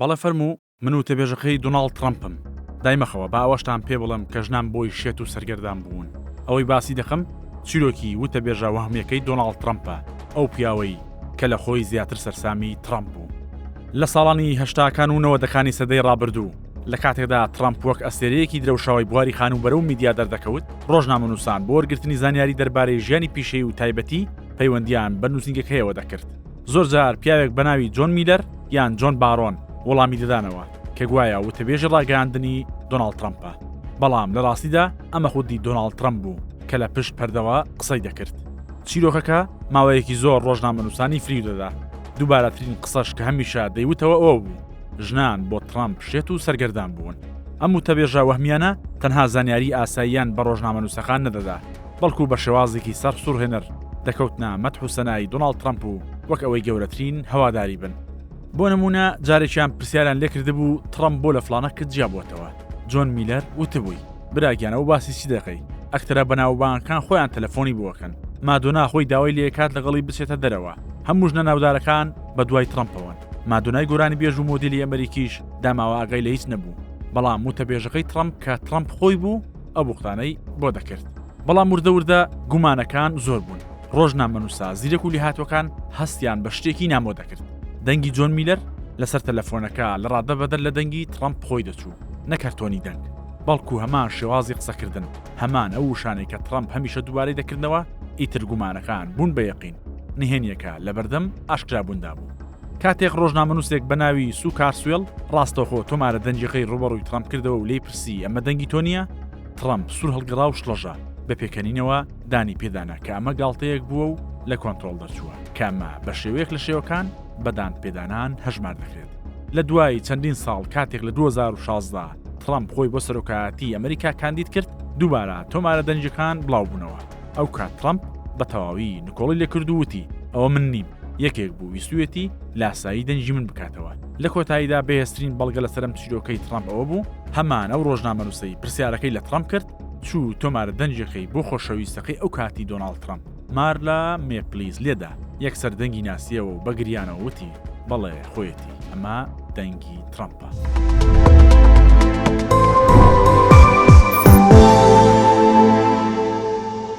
بەڵێ فەرموو، من وتەبێژەکەی دۆناڵد ترەمپم. دایمەخەوە با ئەوەشتان پێ بڵێم کە ژنان بۆی شێت و سەرگەردان بوون. ئەوەی باسی دەکەم چیرۆکی وتەبێژە وەهمیەکەی دۆناڵد ترەمپە، ئەو پیاوەی کە لە خۆی زیاتر سەرسامی ترەمپ بوو. لە ساڵانی هەشتاکان و نەوەدەکانی سەدەی ڕابردوو، لە کاتێکدا ترەمپ وەک ئەستێرەیەکی درەوشاوەی بواری خانووبەرە و میدیا دەردەکەوت، ڕۆژنامەنووسان بۆ وەرگرتنی زانیاری دەربارەی ژیانی پیشەیی و تایبەتی پەیوەندییان بە نووسینگەکەیەوە دەکرد. زۆرجار پیاوێک بە ناوی جۆن میلەر یان جۆن بارۆن وەڵامی دەدانەوە کە گوایە وتەبێژی ڕاگەیاندنی دۆناڵد ترەمپە، بەڵام لە ڕاستیدا ئەمە خودی دۆناڵد ترەمپ بوو کە لە پشت پەردەوە قسەی دەکرد. چیرۆکەکە ماوەیەکی زۆر ڕۆژنامەنووسانی فریو دەدا، دووبارەترین قسەش کە هەمیشە دەیوتەوە ئەوە بوو، ژنان بۆ ترەمپ شێت و سەرگەردان بوون. ئەم وتەبێژە وەهمیانە تەنها زانیاری ئاساییان بە ڕۆژنامەنووسەکان نەدەدا، بەڵکو بە شێوازێکی سەرسوڕهێنەر دەکەوتنە مەدح و سەنای دۆناڵد ترەمپ و وەک ئەوەی گەورەترین هەواداری بن. بۆ نموونە جارێکیان پرسیاریان لێکردبوو ترەمپ بۆ لە فڵانە کچ جیابووەتەوە، جۆن میلەر وتبووی، برا گیان ئەوە باسی چی دەکەی، ئەکتەرە بەناوبانگەکان خۆیان تەلەفۆنی بۆ ئەکەن، مادۆنا خۆی داوای لێکات لەگەڵی بچێتە دەرەوە، هەموو ژنە ناودارەکان بەدوای ترەمپەوەن. مادۆنای گۆرانیبێژ و مۆدێلی ئەمەریکیش داماوە ئاگای لە هیچ نەبوو، بەڵام وتەبێژەکەی ترەمپ کە ترەمپ خۆی بوو، ئەو بوختانەی بۆ دەکرد. بەڵام وردە وردە گومانەکان زۆر بوون. ڕۆژنامەنووسە زیرەک و لێهاتووەکان هەستیان بە شتێکی نامۆ دەکرد. دەنگی جۆن میلەر لەسەر تەلەفۆنەکە لە ڕادە بەدەر لە دەنگی ترەمپ خۆی دەچوو، نەک هەر تۆنی دەنگ، بەڵکو هەمان شێوازی قسەکردن، هەمان ئەو وشانەی کە ترەمپ هەمیشە دووبارەی دەکردنەوە، ئیتر گومانەکان بوون بە یەقین. نهێنییەکە لەبەردەم ئاشکرابووندا بوو. کاتێک ڕۆژنامەنووسێک بە ناوی سو کارسوێڵ ڕاستەوخۆ تۆمارە دەنگیەکەی ڕووبەڕووی ترەمپ کردەوە و لێی پرسی ئەمە دەنگی تۆ نییە؟ ترەمپ سوور هەڵگەڕا و شڵەژا، بە پێکەنینەوە دانی پێدانا کە ئەمە گاڵتەیەک بووە و لە کۆنترۆڵ دەرچووە، کە ئەمە بە شێوەیەک لە شێوەکان بە دانپێدانان هەژمار دەکرێت. لە دوای چەندین ساڵ کاتێک لە 2016 ترەمپ خۆی بۆ سەرۆکایەتی ئەمریکا کاندید کرد، دووبارە تۆمارە دەنگیەکان بڵاوبوونەوە. ئەوکات ترەمپ بە تەواوی نکۆڵی لێکرد و وتی، ئەوە من نیم، یەکێک بوو ویستوویەتی لاسایی دەنگی من بکاتەوە. لە کۆتاییدا بەهێزترین بەڵگە لەسەر ئەم چیرۆکەی ترەمپ ئەوە بوو، هەمان ئەو ڕۆژنامەنووسەی پرسیارەکەی لە ترەمپ کرد، چوو تۆمارە دەنگێکەی بۆ خۆشەویستەکەی ئەو کاتی دۆناڵد ترەمپ، مارلا مێپلیز لێدا، یەکسەر دەنگی ناسییەوە و بە گریانەوە وتی، بەڵێ خۆیەتی، ئەمە دەنگی ترەمپە.